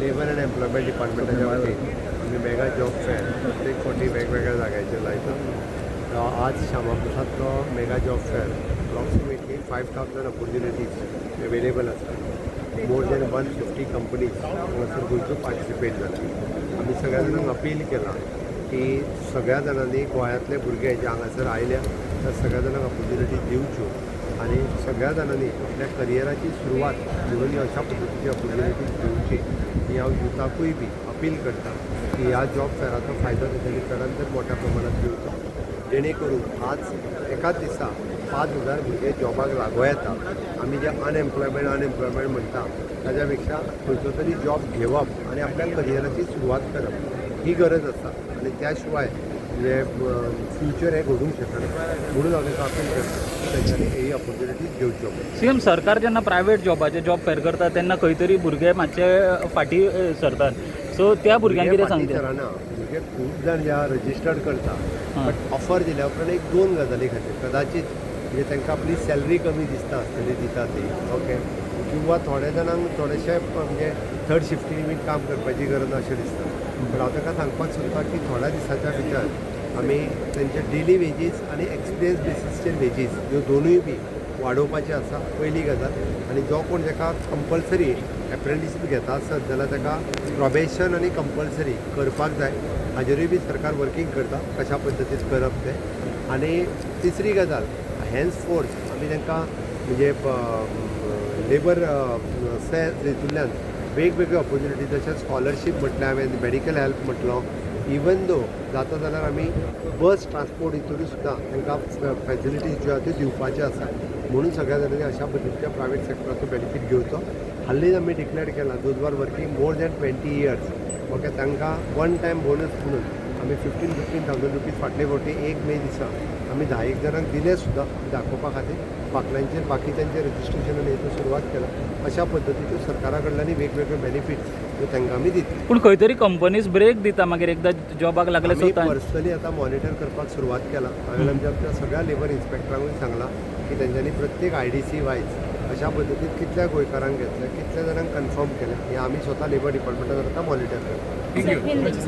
Labour and employment डिपार्टमेंटाच्या वतीन आमी mega job fair प्रत्येक फावटी वेगवेगळ्या जाग्याचेर लायतात. आज श्यामाप्रसादचो mega job fair, approximately 5,000 opportunities available आसा. मोर दॅन 150 कंपनीज हांगासर गोंयच्यो पार्टिसिपेट जाल्या. आमी सगळ्या जाणांक अपील केलां की सगळ्या जाणांनी गोंयांतले भुरगे जे हांगासर आयल्या त्या सगळ्या जाणांक ऑपॉर्च्युनिटी दिवच्यो आनी सगळ्या जाणांनी आपल्या करियराची सुरवात म्हणून अशा पद्दतीची ऑपॉर्च्युनिटी घेवची ही हांव युथाकूय बी अपील करता की ह्या जॉब फेराचो फायदो तेंच्यांनी चडांत चड मोठ्या प्रमाणात घेवचो, जेणे करून आज एकाच दिसा 5,000 भुरगे जॉबाक लागूं येता. आमी जे अनएम्प्लॉयमेंट अनएम्प्लॉयमेंट म्हणटा, ताज्या पेक्षा खंयचो तरी जॉब घेवप आनी आपल्या करियराची सुरवात करप ही गरज आसा आनी त्या शिवाय म्हणजे फ्युचर हें घडूंक शकना. म्हणून हांव तांकां अपील करता की तेंच्यांनी ही ऑपॉर्च्युनिटीज घेवच्यो. सीएम, सरकार जेन्ना प्रायवेट जॉबाचे जॉब फेर करता तेन्ना खंय तरी भुरगे मातशे फाटीं सरतात. सो त्या भुरग्यांक कितें भुरगे फाटीं सांगता? सरना. भुरगे खूब जाण जे आहा रजिस्टर्ड करता, बट ऑफर दिल्या उपरांत एक दोन गजाली खातीर कदाचित म्हणजे तांकां आपली सॅलरी कमी दिसता आसतली दिता ती, ओके, किंवा थोड्या जाणांक थोडेशे म्हणजे थर्ड शिफ्टीन बी काम करपाची गरज ना अशें दिसता. पण हांव तांकां सांगपाक सोदता की थोड्या दिसाच्या भितर आमी तेंचे डेली वेजीस आनी एक्सपिरियन्स बेसीसचेर वेजीस ह्यो दोनूय बी वाडोवपाचे आसा, पयली गजाल. आनी जो कोण जाका कंपल्सरी एप्रेंटिसीप घेता आसत जाल्यार ताका प्रोबेशन आनी कंपल्सरी करपाक जाय. हाजेरूय बी सरकार वर्कींग करता, कशा पद्दतीन करप तें. आनी तिसरी गजाल, हेन्स फोर्थ आमी तांकां म्हणजे लेबर सेस हितूंतल्यान वेगवेगळ्यो ऑपॉर्च्युनिटी, जशें स्कॉलरशीप म्हटलें हांवें, मॅडिकल हेल्प म्हटलो, इवन दो जाता जाल्यार आमी बस ट्रान्सपोर्ट हितून सुद्दां तांकां फॅसिलिटीज ज्यो आहा त्यो दिवपाच्यो आसा. म्हणून सगळ्या जाणांनी अशा पद्दतीच्या प्रायवेट सेक्टराचो बेनिफीट घेवचो. हालींच आमी डिक्लेअर केला, those are working more than 20 years, okay, तांकां वन टायम बोनस म्हणून आमी 15,000 15,000 रुपीज फाटले फावटी 1 मे दिसा आमी धा एक जाणांक दिले सुद्दां दाखोवपा खातीर. बाकल्यांचेर बाकीच्यांचें रजिस्ट्रेशन आनी हेतून सुरवात केला. अशा पद्दतीच्यो सरकारा कडल्यानूय वेगवेगळे बेनिफिट्स ह्यो तांकां आमी दितले. पूण खंय तरी कंपनीज ब्रेक दिता मागीर एकदां जॉबाक लागले. आमी सो पर्सनली आतां मॉनिटर करपाक सुरवात केला. हांवें आमच्या आमच्या सगळ्या लेबर इन्स्पेक्टरांकूय सांगलां की तेंच्यांनी प्रत्येक आयडीसी वायज अशा पद्दतीन कितल्या गोंयकारांक घेतले, कितल्या जाणांक कन्फर्म केलें, हें आमी स्वता लेबर डिपार्टमेंटान आतां मॉनिटर करता. हिंदी.